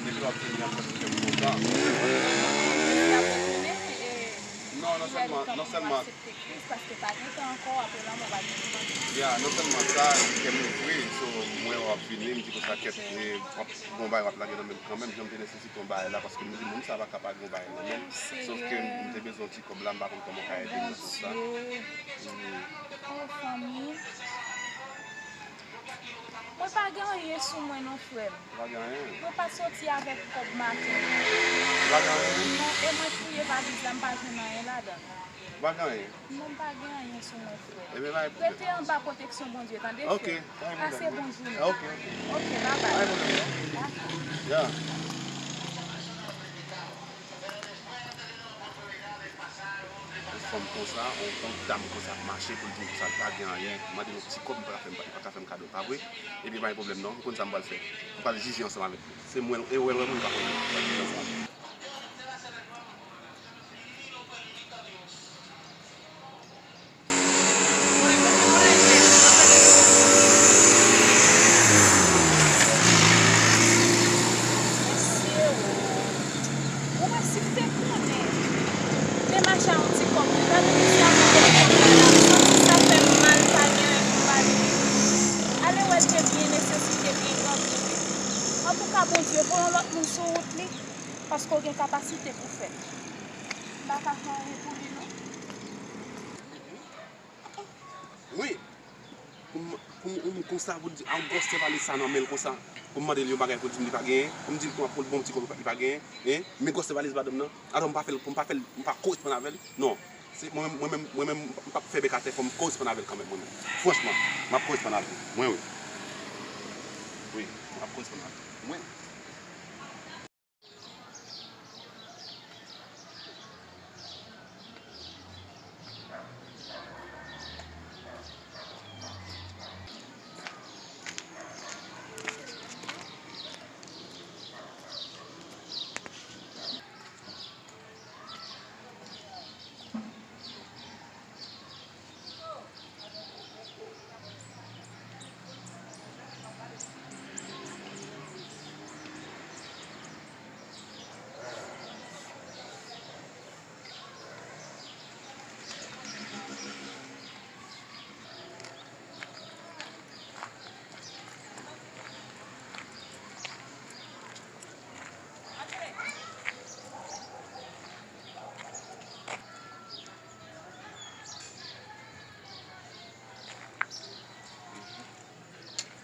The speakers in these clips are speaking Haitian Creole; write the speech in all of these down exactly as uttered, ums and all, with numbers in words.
Depi w ap vini, ap fè m kontan. Non, non sèlman, non sèlman. Kris paske pa gen tan ankò, apre lanmò pa gen tan. Ya, non sèlman sa, kè m ouvri, so, m wè w ap vini, m di konsa kèt, e, w ap, gon bagay w ap lage nan men m kanmenm, jan m te nesesite yon bagay la, paske m di moun sa pa ka pa gen yon bagay nan men l, sòf ke m te bezwen yon ti kòb la, m pa konn kòman w ka ede m nan sans sa. Wi. Oh, fanmi. Mwen pa gen anyen sou mwen non, frè m. Ou pa gen anyen? Mwen pa soti avèk kòb maten. Ou pa gen anyen? Non, e mwen fouye valiz la, m pa jwenn anyen ladan l. Ou pa gen anyen? Non, m pa gen anyen sou mwen, frè. Ebyen, pa gen pwoblèm. Rete anba pwoteksyon Bondye, tande, frè m. Ok, pa gen pwoblèm. Pase bon jounen. Ok, ok. Ok, babay. Pa gen pwoblèm, non. Dakò. Ya. Yon fanm konsa, yon, yon dam konsa ap mache pou l di m konsa l pa gen anyen. Mande l yon ti kòb, li pa ka fè m, li pa ka fè m kado, pa vre? Ebyen, pa gen pwoblèm non, m konn sa m pral fè. M pral jije ansanm avèk li. Se mwen, e w wè l wè mwen, li pa konnen. M pral jije ansanm avèk li. Mesye, ou wè si m te konnen, m te mache a yon ti kòb, wi, gade mesye a, m te konnen, m santi sa fè m mal, pa gen anyen pou m pale. Ale wè l te byen nesesite, byen grangou, wi. Antouka, Bondye voye yon lòt moun sou wout li, paske w gen kapasite pou fè l. M pa ka fè anyen pou li, non. Wi. Pou m, pou m, pou m konsa, pou l di, a, gwòsè valiz sa nan men l konsa. Pou m mande l yon bagay, pou l di m li pa genyen. Pou m di l konsa, pou l bon ti kòb, li pa genyen. Hein? Men gwòsè valiz madanm nan. Atò, m pa fè l, pou m pa fè l, m pa koresponn avè l. Non. Se, mwen menm, mwen menm, mwen menm, m p ap fè bèk atè, fò m koresponn avè l kanmenm, mwen menm. Franchman, m ap koresponn avè l. Mwen, wi. Wi, m ap koresponn avè l. Mwen.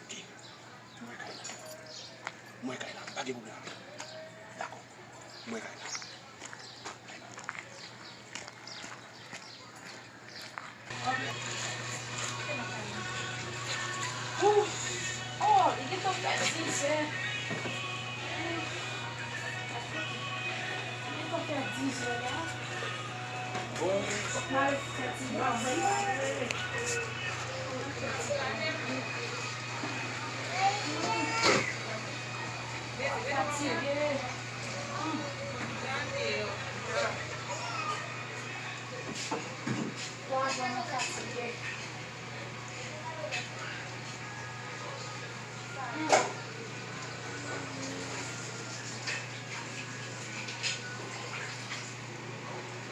Ok. M wè kay la. M wè kay la. Pa gen pwoblèm avè l. Dakò. M wè kay la. Oh, li gentan fè dizè. Li gentan fè dizè la. Bon. M al fè ti bò. Fatige. Twa zòn nan fatige.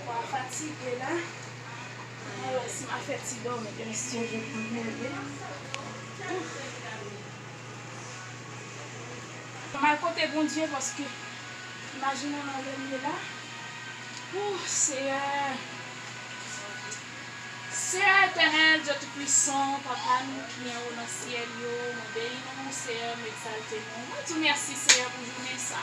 Twa fatige la. Mwen wè si m a fè ti dòmi, ke mesye yo pou m leve. M al kote Bondye paske imajine w nan lè m ye la. Ou, Seyè. Seyè etènèl, Dye Toupisan, Papa nou ki anwo nan syèl yo, mwen beni nou, Seyè, m egzalte nou. Mwen di w mèsi, Seyè, pou jounen sa.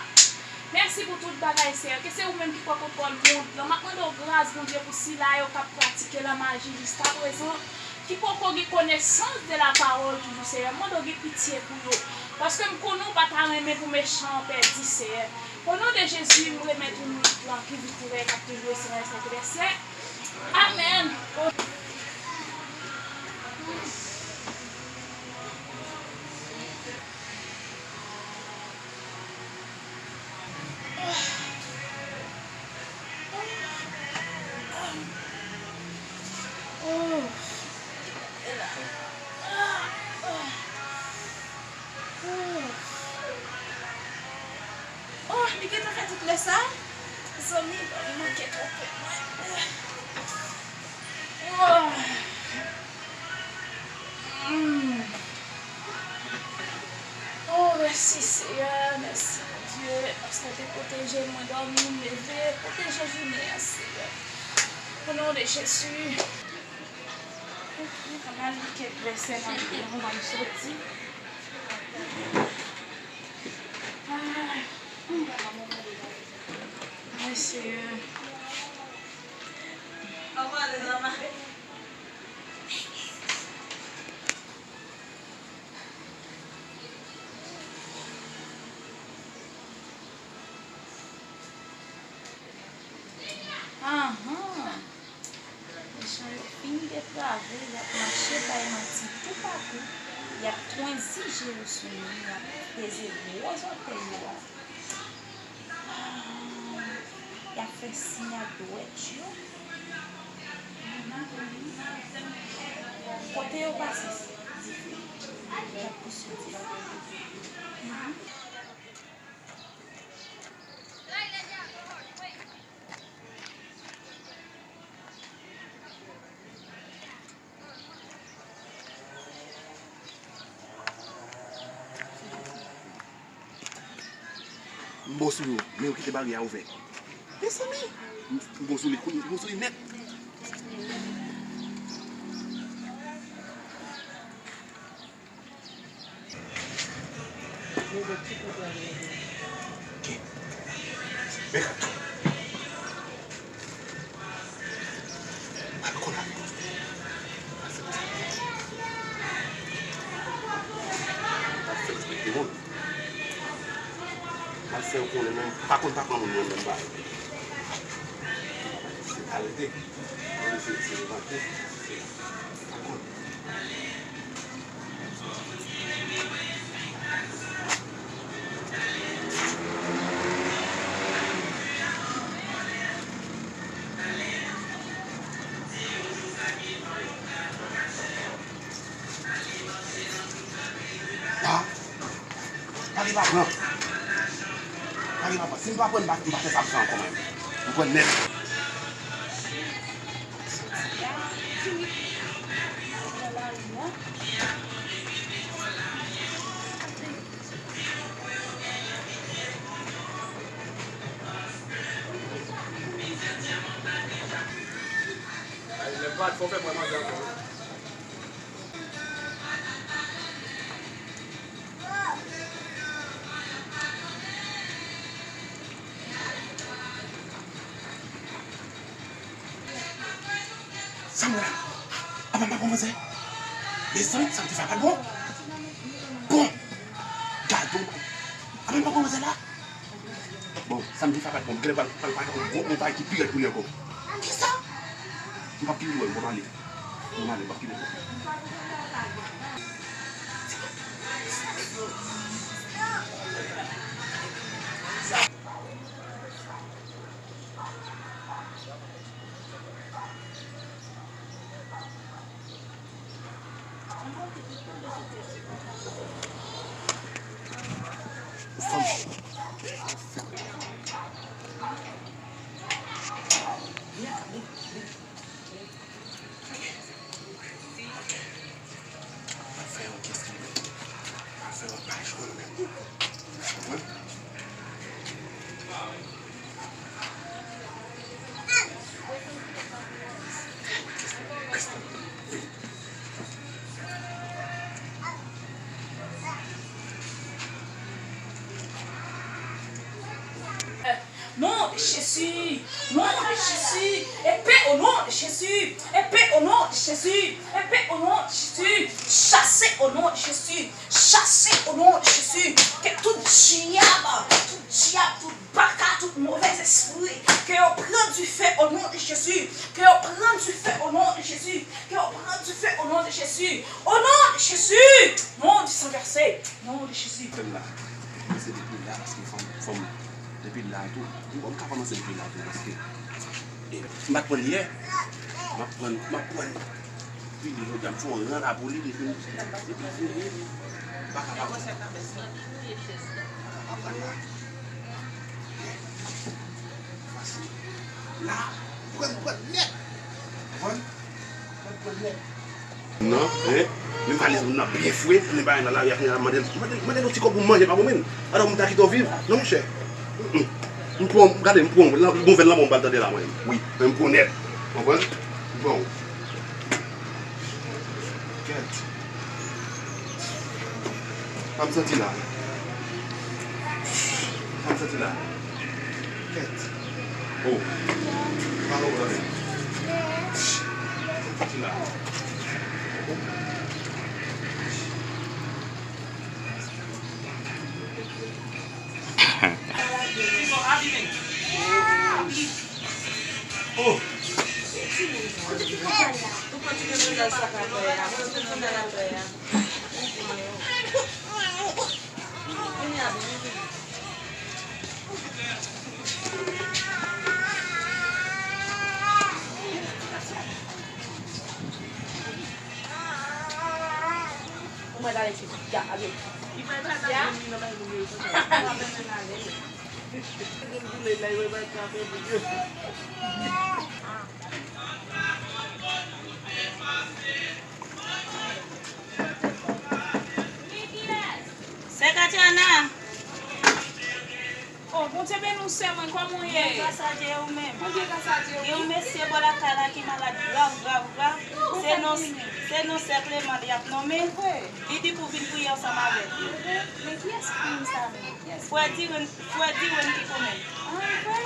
Mèsi pou tout bagay, Seyè. Ke se ou menm ki pran kontwòl mond lan. M ap mande w gras, Bondye, pou sila yo k ap pratike lamaji jiskaprezan, ki poko gen konesans de la pawòl toujou, Seyè. M mande w gen pitye pou yo. Paske m konnen w pa ta renmen pou mechan an pèdi, Seyè. O non de Jezi, m remèt ou nou lit lan ki viv, ki rèy, k ap toujou rete nan syèk dè syèk. Amèn. Oh, li gentan fè tout lè sa? Zanmi, li manke twonpe mwen. Oh. Mm. Oh, mèsi, Seyè, mèsi, Bondye, paske w te pwoteje mwen dòmi, m leve, pwoteje jounen an, Seyè. O non de Jezi. Kòman li ke blese nan pye m, ban m soti. Ay, ay, Seyè. Ahan. Mechan yo fin deprave, y ap mache bay manti toupatou, y ap twenzi je yo sou nou, y ap peze gwo zòtèy yo. Ah, y ap fè siy ak dwèt yo. Kote yo pase, dife. Y ap pouse dife. M bon sou yo, men yo kite baryè a ouvè. Mezanmi! M, m bon sou li, m bon sou li nèt. Ok. Men gad tou. Al konn avyon. Al fè l respekte. Al fè l respekte moun. Al fè yo konnen menm, pa konn pa pran moun yo menm bagay. Se arete. Se, se levante. Se pa konn. Ah, pa gen pa pran. Pa gen pa pran. Si m pa pran, m pa, m pa fè sa m fè ankò mwen. M pran nèt. Ay, lè m pa fò fè mwen manje ankò. Sa m wè la? Apa m pa pran manzè? Mezanmi, sa m te fè a pa t bon. Bon! Gadon! Apa m pa pran manzè la? Bon, sa m te fè a pa t bon. M genlè pral, pral, pral yon gwo, yon bagay ki pi rèd pou li ankò. Kisa? M p ap kite w wè m, bon, m ale. Bon, m ale, m p ap kite w wè m. Non de Jezi, non de Jezi, epe o non de Jezi, epe o non de Jezi, epe o non de Jezi, chase o non de Jezi, chase o non de Jezi, ke tout dyab, tout dyab, tout baka, tout movèz espri, ke yo pran dife o non de Jezi, ke yo pran dife o non de Jezi, ke yo pran dife o non de Jezi, o non de Jezi, non di san vèse, non de Jezi. Fè m la, kòmanse depi la, paske fò m, fò m, depi la tou, m, m ka kòmanse depi la tou, paske, e, m pa t pran l yè, m ap pran, m ap pran l. Vini jodi a, m fè yon rann a pou li, depi, depi vini, m pa ka pa pran. La, pran, pran nèt. Konprann? Pran, pran nèt. Non, hein? Men valiz moun nan byen fre, men bagay nan lari a, kounye a mande l, mande l, mande l yon ti kòb pou manje, pa bon menm. Alò, moun ta kite w viv. Non, monchè. Mm, mm. M pran, gade, m pran, nouvèl lan bon, m pral tande la, mwen. Wi, men m pran nèt. Konprann? M pran. Kèt. Sa m santi la. Sa m santi la. Kèt. Oh. Pardon, brother. Sa m santi la. Oh. Sè Katiana. Oh, Bondye beni w, sè mwen, kòman w ye? Bondye gras a Dye, e ou menm? Bondye gras a Dye, wi. Gen yon mesye bò lakay la ki malad grav, grav, grav. Se non, se non sè Clement y ap nonmen. Li di pou w vin priye ansanm avè l. Men kiyès moun sa menm? Kiyès? Frè Diwen, frè Diwen ki konnen l. Ah, vre?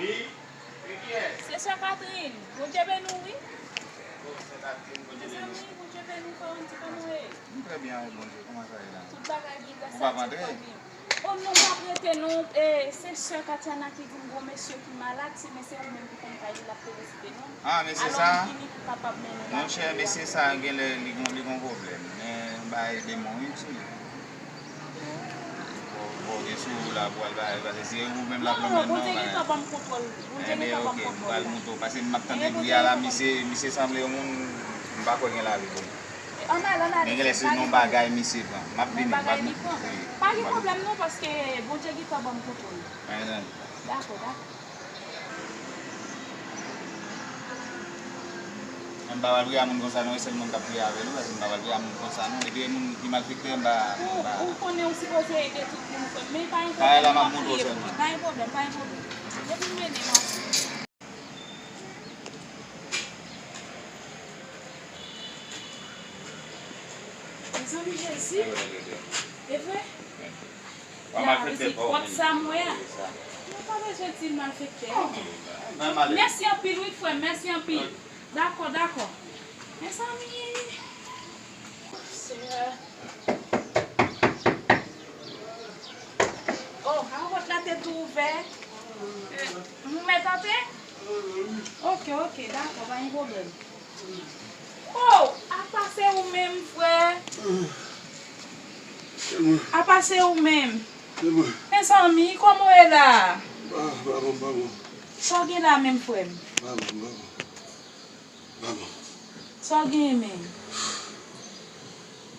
Wi, se kiyès? Se sè Catherine. Bondye beni w, wi. Oh, sè Catherine, Bondye beni w. Mezanmi, Bondye beni w, frè Wendy, kòman w ye? M trè byen avèk Bondye, kòman sa ye la? Tout bagay byen, gras a Dye, tout va byen. Oh non, m p ap rete non. E, se sè Katiana ki di m gon mesye ki malad, si men se ou menm ki konn kay li, l ap vizite nou. Ah, mesye sa? Alò, m vini pou kapab mennen l. Monchè, mesye sa genlè li gon, li gon pwoblèm. Men, bay demon wi sou li. Bon, bon, gen sou ou la pou al bay, paske se ou menm l ap lonmen non, Bondye gentan ban m kontwòl. Bondye gentan ban m kontwòl la. Ebyen, oke, m pral moute w, paske m ap tande bri a la, misye, misye sanble yon moun, m pa kwè gen lavi pou li. Ann al, ann al. Men genlè se yon bagay misye pran. M ap vini, m ap vini. Wi. Pa gen pwoblèm non, paske Bondye gentan ban m kontwòl. Dakò, dakò. M pa pral priye a moun konsa non, e sèl moun k ap priye avè l wi, paske m pa pral priye a moun konsa non. Depi e moun ki malfektè, m pa, m pa. Ou, ou konnen ou sipoze ede tout moun, frè m, men pa gen pwoblèm, m ap priye pou mwen. Pa gen pwoblèm, pa gen pwoblèm. Depi m mennen m ap. Mezanmi Jezi. E vre? Li a vizit pòt sa m wè a. Nou pa bezwen di l malfektè. Mèsi anpil wi frè m, mèsi anpil. Dakò, dakò. Mezanmi. Senyè. Oh, a pòt la te tou ouvè. Eh, nou mèt antre? Ok, ok, dakò, pa gen pwoblèm. Oh, apa se ou menm, frè? Se mwen. Apa se ou menm? Se mwen. Mezanmi, kòman w ye la? Pa, pa bon, pa bon. Sa w gen la menm, frè m? Pa bon, pa bon. Pa bon. Sa w genyen menm?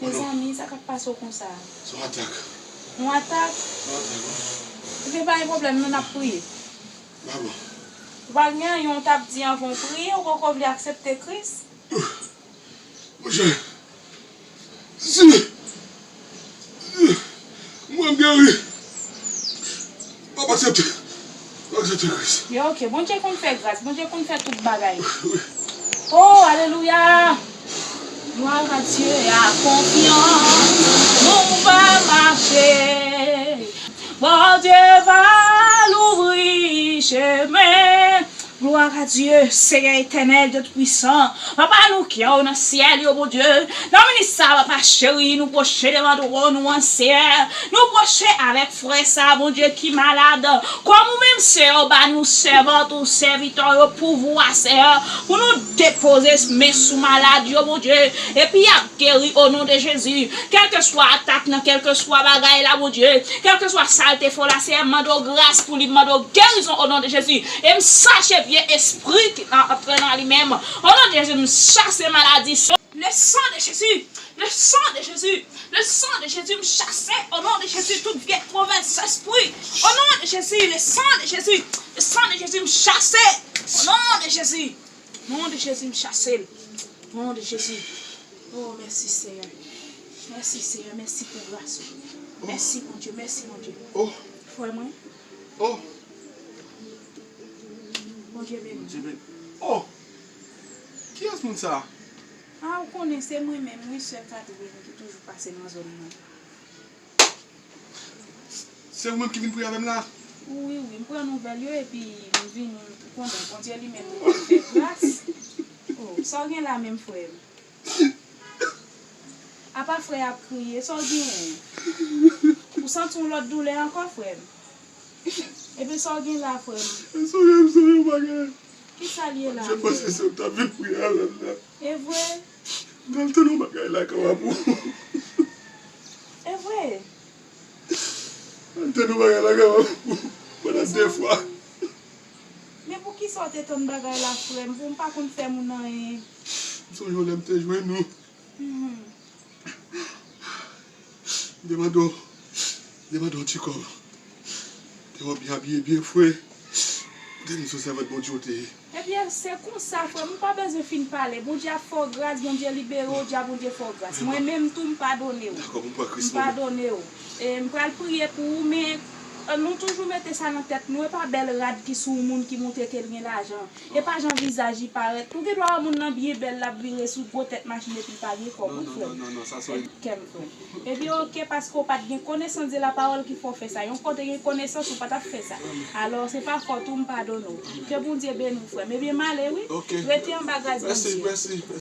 Mezanmi, sa k ap pase w konsa? Se yon atak. Yon atak? Yon atak, wi. Ebyen, pa gen pwoblèm, non, n ap priye. Pa bon. Ou pa gen anyen w t ap di anvan w priye, ou poko vle aksepte Kris? Monchè, si mwen m geri, m ap aksepte, m ap aksepte Kris. Yo, ok, Bondye konn fè gras, Bondye konn fè tout bagay. Wi. Oh, alelouya! Glwa a Dye, a konfyans, nou va mache. Bondye va louvri chemen. Glwa a Dye, Seyè Etènèl, Dye Toupisan. Papa, nou kè w nan syèl yo, Bondye. Nan minit sa, papa cheri, nou pwoche devan twòn ou an, Seyè. Nou pwoche avèk frè sa, Bondye, ki malad. Kòm ou menm, Seyè, ou ba nou sèvant ou sèvitè yo pouvwa, Seyè, pou nou depoze men sou malad yo, Bondye. Epi y ap geri, o non de Jezi. Kèlkeswa atak nan, kèlkeswa bagay la, Bondye. Kèlkeswa sa l te fè w la, Seyè, m mande w gras pou li, m mande w gerizon, o non de Jezi. E m sache Vye espri ki nan antre nan li menm. O non de Jezi, m chase maladi. Le sang de Jésus, le sang de Jésus, le sang de Jésus, m chase, o non de Jezi, tout vye movèz espri. O non de Jezi, le sang de Jezi, le sang de Jezi, m chase. O non de Jezi, non de Jezi, m chase l. Non de Jezi. Oh, mèsi Seyè. Mèsi Seyè, mèsi pou gras ou. Mèsi Bondye, mèsi Bondye. Oh, Frè mwen, oh, Bondye beni. Bondye beni. Oh! Kiyès moun sa? A, ou konnen se mwen menm wi, sè Catherine ki toujou pase nan zòn nan. Se ou menm ki vin priye avè m la? Wi, wi, m pran nouvèl yo epi m vin, ou konnen Bondye li menm li konn fè gras. Oh, sa w gen la menm, frè m? Apa frè ap kriye, sa w genyen? Ou santi yon lòt doulè ankò, frè m? Ebyen, sa w gen la, frè m? Sonje m sonje yon bagay. Kisa l ye la, frè m? Jan m panse se ou t ap vin priye avè m la. E vre? M pral tann yon bagay lakay w pou ou. E vre? M pral tann yon bagay lakay w pou ou pandan de fwa. Men poukisa w te tann bagay la, frè m? Pou m pa konn fè moun anyen. M sonje yon lè m te jwenn ou. Mhm. M te mande w, m te mande w ti kòb. Te wè w byen abiye, byen fre. M te di m se yon sèvant Bondye w te ye. Ebyen, se konsa, frè m, ou pa bezwen fin pale. Bondye ap fè w gras, Bondye libere w, di a Bondye fè w gras. Mwen menm tou, m padone w. Dakò, m pran Kris. M padone w. E m pral priye pou ou, men, e, nou toujou mete sa nan tèt nou. E pa bèl rad ki sou yon moun ki montre ke l gen lajan. E pa jan vizaj li parèt. Ou gen dwa wè moun nan byen bèl, l ap vire sou gwo tèt machin epi l pa gen kòb, wi, frè m. Non, non, non, non, sa se kè m, frè m. Ebyen, oke, paske w pa t gen konesans de la pawòl ki fè w fè sa. Yon kote gen konesans, ou pa t ap fè sa. Alò, se pa fòt ou, m padone w. Ke Bondye beni w, frè m. Ebyen, m ale, wi. Oke. Rete anba gras Bondye. Mèsi, mèsi.